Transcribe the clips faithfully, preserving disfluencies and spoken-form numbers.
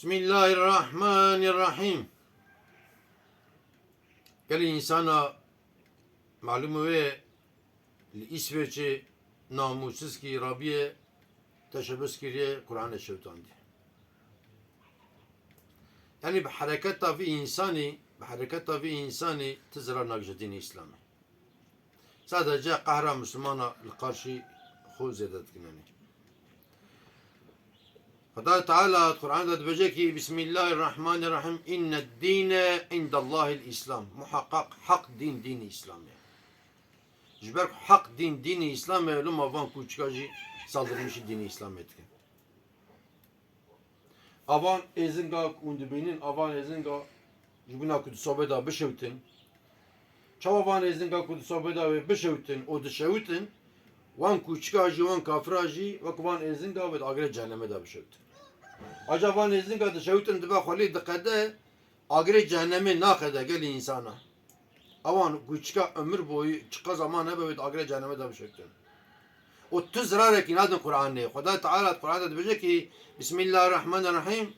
Bismillahirrahmanirrahim. Gelî însana malûm wê li Îsveçê namûsiz kî rabiye teşebus kiriye Qur'anê şewtandiye. Yanî bi hereketa vî însanî, bi hereketa vî însanî ti zirar nagije dînê Îslamê. Sadece qehra Müslümana li karşî xwe zêde dikin, yanî. Xwedayê Teala di Qur'an de dibêje ki, Bismillahirrahmanirrahim, inned dîne indallahil Îslam. Muhaqqaq heq dîn, dînî Îslam e. Ji ber ku heq dîn, dînî Îslam e, loma van kûçika jî saldırmışî dînî Îslamê dikin. Avan êzinga ku hûn dibînin, avan êzinga ji bona ku di sobê de bişewtin. Çawa van êzinga ku di sobê de wê bişewtin û dişewitin, wan kûçika jî, wan kafira jî wek van êzinga wê di agirê cehennemê de bişewtin. Aja van êzinga dişewitin dibe xwelî diqede, agirê cehennemê naqede gelî însana. Ewan kûçika ömür boyu çiqa zaman hebe wê di agirê cehennemê de bişewtin. Û tu zirarekî nadin Qur'anê. Xwedayê Teala di Qur'an de dibêje ki, Bismillahirrahmanirrahim.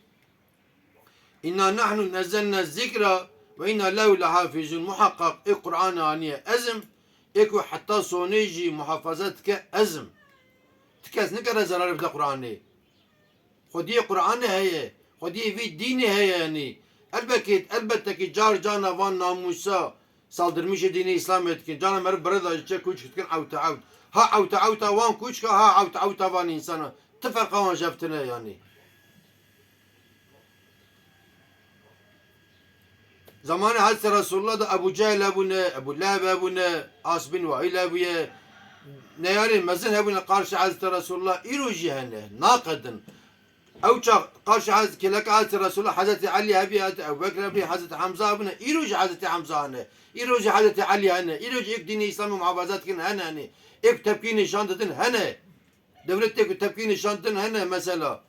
Inna nahnu nezzelna zikra ve inna lehu lehafizun. Muhaqqaq ê Qur'anê aniye ez im, ê ku heta sonê jî muhafaza dike ez im. Ti kes nikare zerarê bide Qur'anê. Xwediyê Qur'anê heye, xwediyê vî dînê heye, yanî. Elbekî, elbette ki car carna van namûsa saldırmışê dînê Îslamê dikin. Carna meriv bi rê de çe kûçik dikin ewte ewt. Ha ewte ewta wan kûçika, ha ewte ewta van însana. Ti ferqa wan jev tine, yanî. Zamanê Hezretî Resulullah de Ebu Cehil hebûne, Ebu Leheb hebûne, As bin Waîl hebûye. Neyarên mezin hebûne qarşî Hezretî Resulullah. Îro jî hene, naqedin. Ew çax qarşî Hez-, kêleka Hezretî Resulullah, Hezretî Elî hebî, Hezretî Ebu Bekir hebî, Hezretî Hemza hebûne. Îro jî Hezretî Hemza hene. Îro jî Hezretî Elî hene. Îro jî êk dînê Îslamê muhafaza dikin hene, hene. Êk tepkî nîşan didin hene. Dewletê ku tepkî nîşan didin hene mesela.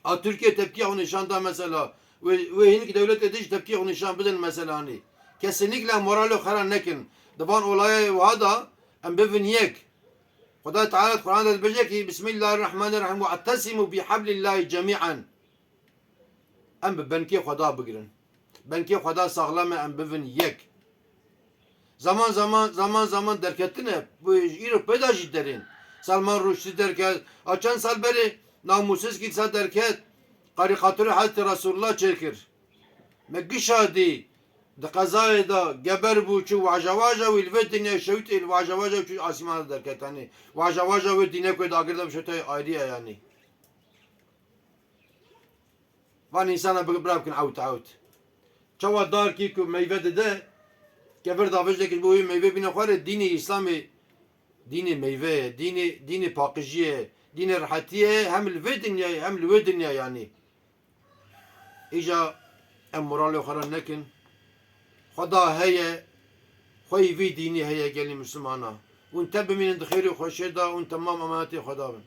A Tirkiye tepkiya xwe nîşan da mesela. Wê, wê hinek dewletê din jî tepkiya xwe nîşan bidin mesela, hanî. Kesinlikle moralê xera nekin. Di van olayê wiha da em bibin yek. Xwedayê Teala di Qur'an de dibêje ki, Bismillahirrahmanirrahim, "Ve'tesimu bihablillahi cemi'an." Em bi benkê Xweda bigirin. Benkê Xweda saxlem e, em bibin yek. Zaman zaman, zaman zaman derketine, bu îro pê de jî derên. Salman Rushdî derket, a çend sal berê namûsiz kî dîsa derket, karîkatûrê Hezretî Resulullah çêkir. Me gişa dî, di qezayê de geber bû, çû waja waja wî li vê dinyayê şewitê, li waja waja çû asîmana derket, yanî. Waja waja wê dîne ku di agir de bişewitayê ayrî ye, yanî. Van însana bi-, bira bikin ewt ewt. Çawa darkî ku meyve dide, kevir davêj dikir bo wî meyve bîne xwarê, dînê Îslamê, dînê meyve ye, dînê, dînê paqijiyê ye, dînê rehetiyê ye, hem li vê dinyayê, hem li wê dinyayê, yanî. Îja em moralê xwe re nekin. Xweda heye, xweyî vî dînî heye gelî Mislimana. Hûn te bimînin di xêr û xweşiyê de, hûn temam emanetê Xweda bin.